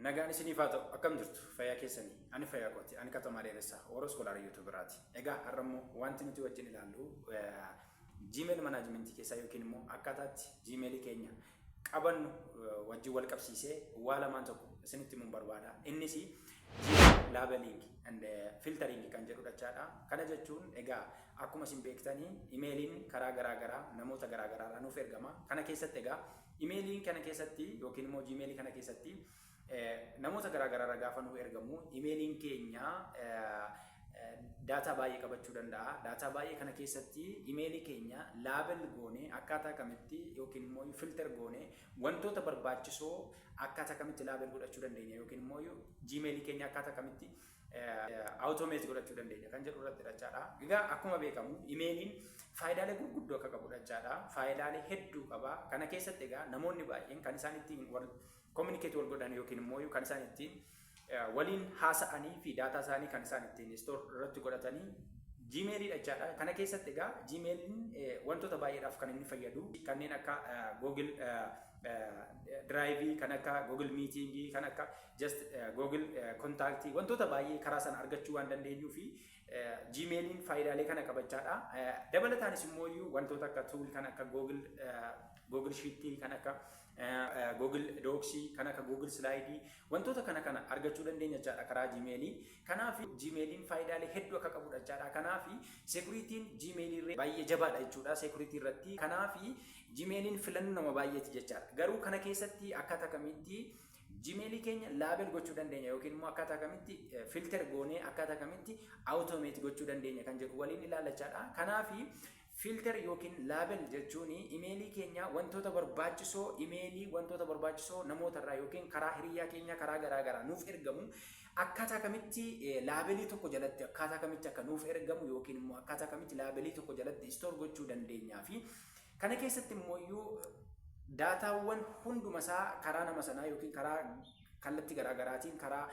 Nagaan isiniif haa ta'u. Akkam jirtu? Fayyaa keessanii? Ani fayyaa kooti. Ani Katamaa Dheeressaa, Oro Scholar YouTuberaati. Egaa har'a immoo wanti nuti wajjin ilaallu Gmail management keessaa yookiin immoo akkaataatti Gmail keenya qabannu wajjin wal qabsiisee waa lamaan tokko isinitti himuun barbaada. Innis Gmail labeling and filtering kan jedhudha jechaadha. Kana jechuun egaa akkuma isin beektanii imeeliin karaa garaa garaa namoota garaa garaarraa nuuf ergama. Kana keessatti egaa imeeliin kana keessatti yookiin immoo Gmail kana keessatti namoota garaa garaarraa gaafa nuu ergamu imeeliin keenya daataa baay'ee qabachuu danda'a. Daataa baay'ee kana keessatti imeelii keenya label goone akkaataa kamitti yookiin immoo filter goone wantoota barbaachisoo akkaataa kamitti label godhachuu dandeenya yookiin immoo Gmailii keenya akkaataa kamitti automate godhachuu dandeenya kan jedhu irratti jechaadha. Egaa akkuma beekamu imeeliin faayidaalee gurguddoo akka qabu jechaadha. Faayidaalee hedduu qaba. Kana keessatti egaa namoonni baay'een kan isaan ittiin wal communicate wal godhan yookiin immoo kan isaan ittiin waliin haasa'anii fi daataa isaanii kan isaan ittiin store irratti godhatanii Gmailidha jechaadha. Kana keessatti egaa Gmailiin wantoota baay'eedhaaf kan inni fayyadu kanneen akka Google Drive, kan akka Google Meeting, kan akka just Google Contact, wantoota baay'ee karaa sana argachuu waan dandeenyuu fi Gmailiin faayidaalee kana qabachaadha. Dabalataanis immoo wantoota akka tool kan akka Google Sheet, kan akka Google Docs, kan akka Google Slide, wantoota kana kana argachuu dandeenya jechaadha karaa Gmailii. Kanaaf Gmailiin faayidaalee hedduu akka qabudha jechaadha. Kanaaf securityn Gmailii baay'ee jabaadha jechuudha security irratti. Kanaaf Gmailiin filannoo nama baay'eeti jechaadha. Garuu kana keessatti akkaataa kamitti Gmailii keenya label gochuu dandeenya yookiin immoo akkaataa kamitti filter goonee akkaataa kamitti automate gochuu dandeenya kan jedhu waliin ilaallachaadha. Kanaaf filter yookiin label jechuun imeelii keenya wantoota barbaachisoo, imeelii wantoota barbaachisoo namootarraa yookiin karaa hiriyaa keenya karaa garaa garaa nuuf ergamu akkaataa kamitti labelii tokko jalatti akkaataa kamitti akka nuuf ergamu yookiin immoo akkaataa kamitti labelii tokko jalatti store gochuu dandeenyaa fi kana keessatti immoo daataawwan hundumasaa karaa nama sanaa yookiin karaa kallattii garaa garaatiin karaa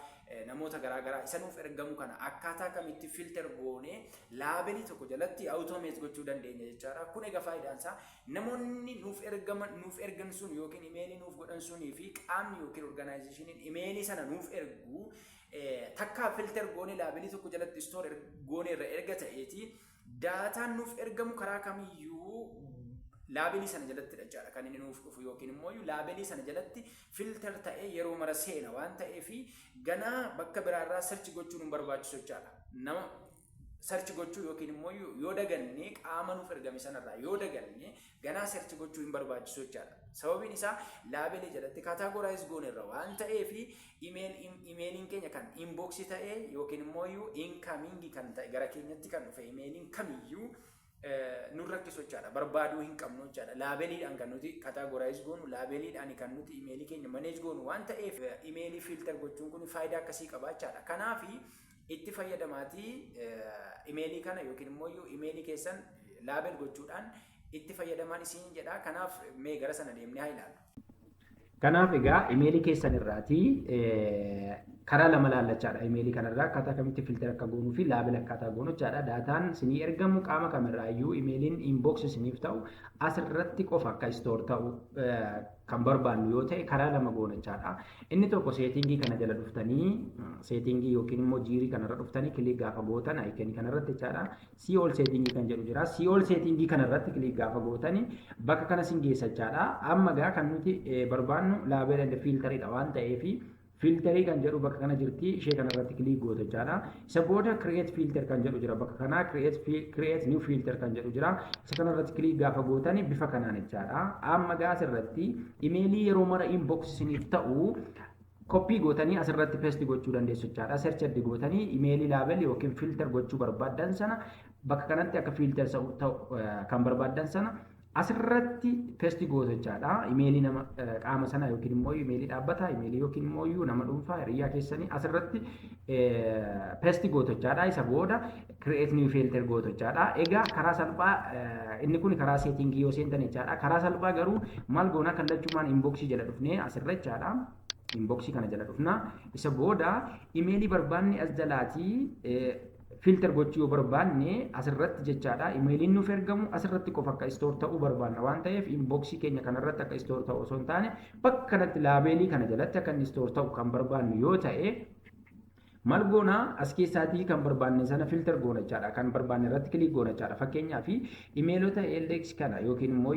namoota garaa garaa isa nuuf ergamu kana akkaataa kamitti filter goonee labelii tokko jalatti automate gochuu dandeenya jechaadha. Kun egaa faayidaan isaa namoonni nuuf ergaman, nuuf ergan sun yookiin imeelii nuuf godhan sunii fi qaamni yookiin organizationiin imeelii sana nuuf ergu takkaa filter goonee labelii tokko jalatti store goonee irra erga ta'eeti daataan nuuf ergamu karaa kamiyyuu labelii sana jalatti jechaadha kan inni nuuf dhufu yookiin immoo labelii sana jalatti filter ta'ee yeroo mara seena waan ta'eef ganaa bakka biraarraa search gochuun hin barbaachisu jechaadha. Nama search gochuu yookiin immoo yoo daganne, qaama nuuf ergame sanarraa yoo daganne, ganaa search gochuu hin barbaachisu jechaadha. Sababiin isaa labelii jalatti categorize goonerra waan ta'eef imeeliin keenya kan inboxii ta'e yookiin immoo incoming kan ta'e, gara keenyatti kan dhufe imeeliin kamiyyuu nun rakkisu jechaadha. Barbaaduu hin qabnu jechaadha. Labeliidhaan kan nuti categorize goonu, labeliidhaan kan nuti imeelii keenya manage goonu waan ta'eef imeelii filter gochuun kun faayidaa akkasii qaba jechaadha. Kanaaf itti fayyadamaatii imeelii kana yookiin immoo imeelii keessan label gochuudhaan itti fayyadamaan isin jedha. Kanaaf mee gara sana deemnee haa ilaallu. Kanaaf egaa imeelii keessan irraatii karaa lama laallachaadha. Imeelii kanarraa akkaataa kamitti filter akka goonuu fi label akkaataa goonu jechaadha. Daataan isinii ergamu qaama kamirraayyuu imeeliin inbox isiniif ta'u asirratti qofa akka store ta'u kan barbaannu yoo ta'e karaa lama goona jechaadha. Inni tokko settingii kana jala dhuftanii, settingii yookiin immoo jiirii kanarra dhuftanii click gaafa gootan iconii kanarratti jechaadha. See all settingii kan jedhu jira. See all settingii kanarratti click gaafa gootanii bakka kana sin geessa jechaadha. Amma gaa kan nuti barbaannu label and filteridha waan ta'eefi filterii kan jedhu bakka kana jirti, ishee kanarratti click goota jechaadha. Isa booda create filter kan jedhu jira bakka kanaa, create new filter kan jedhu jira. Isa kanarratti click gaafa gootani bifa kanaan jechaadha. Amma gaa asirratti imeelii yeroo mara inbox isiniif ta'u copy gootanii asirratti paste gochuu dandeessu jechaadha. Search addi gootanii imeelii label yookiin filter gochuu barbaaddan sana bakka kanatti akka filter ta'u kan barbaaddan sana asirratti paste gootu jechaadha. Imeelii nama qaama sana yookiin immoo imeelii dhaabbataa, imeelii yookiin immoo nama dhuunfaa hiriyaa keessanii asirratti paste gootu jechaadha. Isa booda create new filter gootu jechaadha. Egaa karaa salphaa inni kun karaa settingii yoo seentan jechaadha. Karaa salphaa garuu maal goona? Kallachumaan inboxii jala dhufnee asirra jechaadha. Inboxii kana jala dhufna. Isa booda imeelii barbaanne as jalaatii Filter gochuu yoo barbaanne asirratti jechaadha. Imeeliin nuuf ergamu asirratti qofa akka store ta'uu barbaanna waan ta'eef, inboxii keenya kanarratti akka store ta'u osoo hin taane bakka kanatti labelii kana jalatti akka inni store ta'u kan barbaannu yoo ta'e, maal goonaa? As keessaatii kan barbaanne sana filter goona jechaadha. Kan barbaanne irratti click goona jechaadha. Fakkeenyaaf, imeelota ALX kana yookiin immoo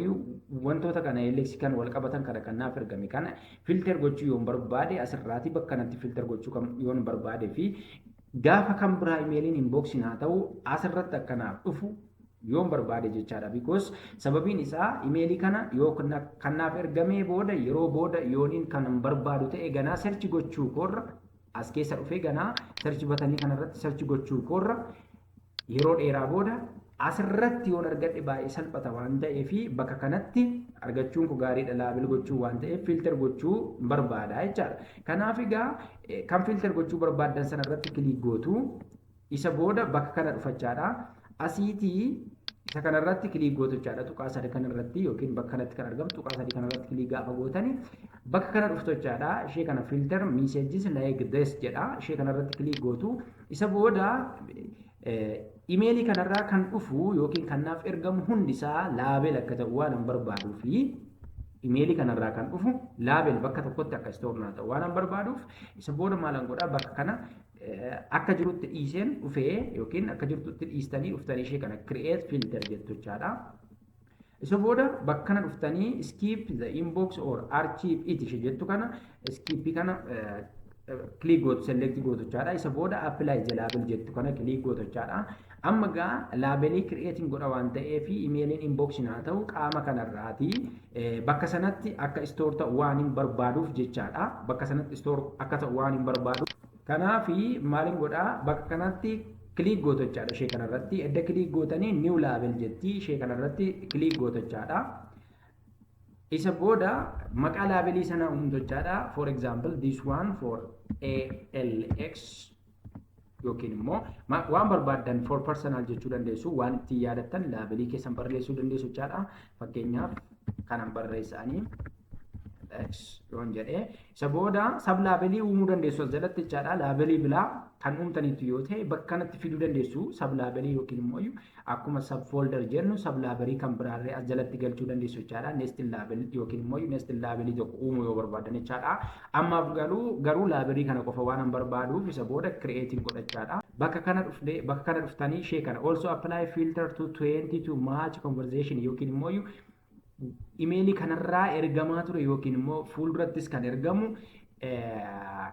wantoota kana ALX kan wal qabatan kana kan naaf ergame kana filter gochuu yoon barbaade, asirraatii bakka kanatti filter gochuu yoon barbaade fi gaafa kan biraa imeeliin inboxiin haa ta'u asirratti akkanaaf dhufu yoon barbaade jechaadha. Because sababiin isaa imeelii kana yoo kan naaf ergamee booda, yeroo booda yooniin kan barbaadu ta'e, ganaa search gochuu koorra, as keessa dhufee ganaa search buttonii kanarratti search gochuu koorra, yeroo dheeraa booda asirratti yoon argadhe baay'ee salphata waan ta'eef, bakka kanatti argachuun koo gaariidha label gochuu waan ta'eef filter gochuu barbaada jechaadha. Kanaaf egaa kan filter gochuu barbaaddan sana irratti click gootu. Isa booda bakka kana dhufachaadha. Asiitii isa kanarratti click gootu jechaadha. Tuqaa sadi kanarratti yookiin bakka kanatti kan argamu tuqaa sadii kanarratti click gaafa gootani bakka kana dhuftu jechaadha. Ishee kana "Filter messages like this" jedha. Ishee kanarratti click gootu. Isa booda imeelii kanarraa kan dhufu yookiin kan naaf ergamu hundisaa label akka ta'u waan an barbaaduu fi imeelii kanarraa kan dhufu label bakka tokkotti akka store naa ta'u waan an barbaaduuf, isa booda maalan godhaa? Bakka kana akka jirutti dhiiseen dhufee yookiin akka jirtutti dhiistanii dhuftanii ishee kana "Create filter" jettu jechaadha. Isa booda bakka kana dhuftanii "Skip the inbox or archive it" ishee jettu kana, skip kana click gootu, select gootu jechaadha. Isa booda "Apply the label" jettu kana click gootu jechaadha. Amma gaa labelii creating godha waan ta'eef, imeeliin inboxiin haa ta'u qaama kanarraati bakka sanatti akka store ta'u waan hin barbaaduuf jechaadha. Bakka sanatti store akka ta'u waan hin barbaaduuf. Kanaafi maaliin godhaa? Bakka kanatti click gootu jechaadha ishee kanarratti. Edda click gootanii "New label" jetti, ishee kanarratti click gootu jechaadha. Isa booda maqaa labelii sana uumtu jechaadha. For example, this one for ALX yookiin immoo waan barbaaddan for personal jechuu dandeessu, waan ittiin yaadattan labelii keessan barreessuu dandeessu jechaadha. Fakkeenyaaf, kanan barreessanii X yoon jedhee, isa booda sub labelii uumuu dandeessu as jalatti jechaadha. Labelii biraa kan uumtaniitu yoo ta'e bakka kanatti fiduu dandeessu. Sub labelii yookiin immoo akkuma sub folder jennu sub labelii kan biraallee as jalatti galchuu dandeessu jechaadha. Nested label yookiin immoo nested labelii tokko uumuu yoo barbaadan jechaadha. Ammaaf garuu labelii kana qofa waan an barbaaduuf isa booda creating godhachaadha. Bakka kana dhufnee, bakka kana dhuftanii ishee kana "Also apply filter to 20 to match conversation" yookiin immoo imeelii kanarraa ergamaa ture yookiin immoo fuuldurattis kan ergamu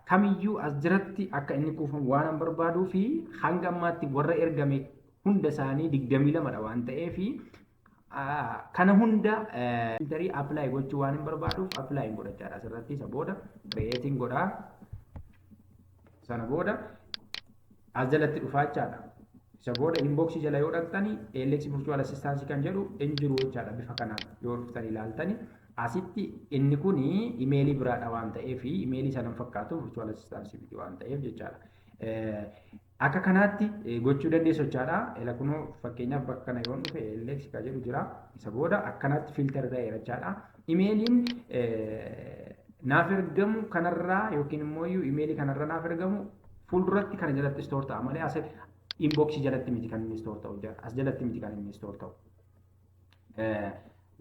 kamiyyuu as jiratti akka inni kuufamu waan an barbaaduu fi hanga ammaatti warra ergame hunda isaanii 22dha waan ta'eef, kana hunda filterii apply gochuu waan hin barbaaduuf apply hin godhachaadha asirratti. Isa booda creating godhaa. Sana booda as jalatti dhufaa jechaadha. Isa booda inboxii jala yoo dhaqxani ALX Virtual Assistance kan jedhu hin jiru jechaadha. Bifa kanaan yoo dhuftanii ilaaltani asitti inni kuni imeelii biraadha waan ta'eef, imeelii sana fakkaatu Virtual Assistance miti waan ta'eef jechaadha. Akka kanaatti gochuu dandeessu jechaadha. Ela kunoo, fakkeenyaaf, bakka kana yoon dhufe ALX kan jedhu jira. Isa booda akkanatti filter ta'eera jechaadha. Imeeliin naaf ergamu kanarraa yookiin immoo imeelii kanarraa naaf ergamu fuulduratti kana jalatti store ta'a malee as inboxii jalatti miti kan inni store ta'u, as jalatti miti kan inni store ta'u.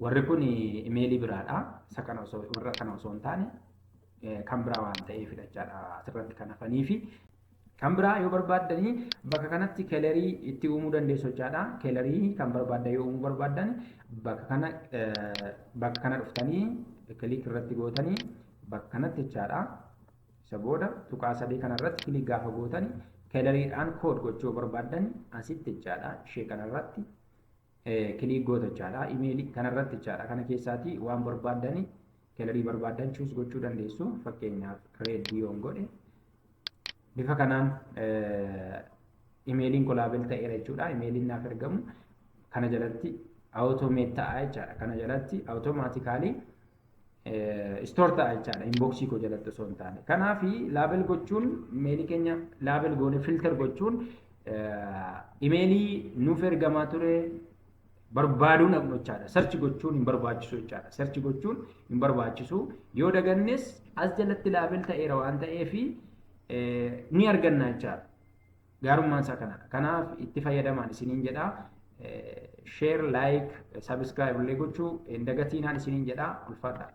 Warri kun imeelii biraadha. Isa kana osoo warra kana osoo hin taane kan biraa waan ta'eef jechaadha asirratti kan hafanii fi kan biraa yoo barbaaddanii bakka kanatti colorii itti uumuu dandeessu jechaadha. Colorii kan barbaaddan yoo uumuu barbaaddan bakka kana dhuftanii click irratti gootanii bakka kanatti jechaadha. Isa booda tuqaa sadii kanarratti click gaafa gootanii coloriidhaan code gochuu barbaaddan asitti jechaadha. Ishee kanarratti click goota jechaadha. Imeelii kanarratti jechaadha. Kana keessaatii waan barbaaddanii colorii barbaaddan choose gochuu dandeessu. Fakkeenyaaf, red yoon godhe bifa kanaan imeeliin koo label ta'eera jechuudha. Imeeliin naaf ergamu kana jalatti automate ta'a jechaadha. Kana jalatti automatically store ta'a jechaadha. Inboxii koo jalatti osoo hin taane. Kanaaf label gochuun, imeelii keenya label goone filter gochuun, imeelii nuuf ergamaa ture barbaaduu naqnu jechaadha. Search gochuun hin barbaachisu jechaadha. Search gochuun hin barbaachisu. Yoo dagannes as jalatti label ta'eera waan ta'eef ni arganna jechaadha. Gaarummaan isaa kanadha. Kanaaf itti fayyadamaan isiniin jedha. Share, like, subscribe illee gochuu hin dagatiinaan isiniin jedha. Ulfaadha.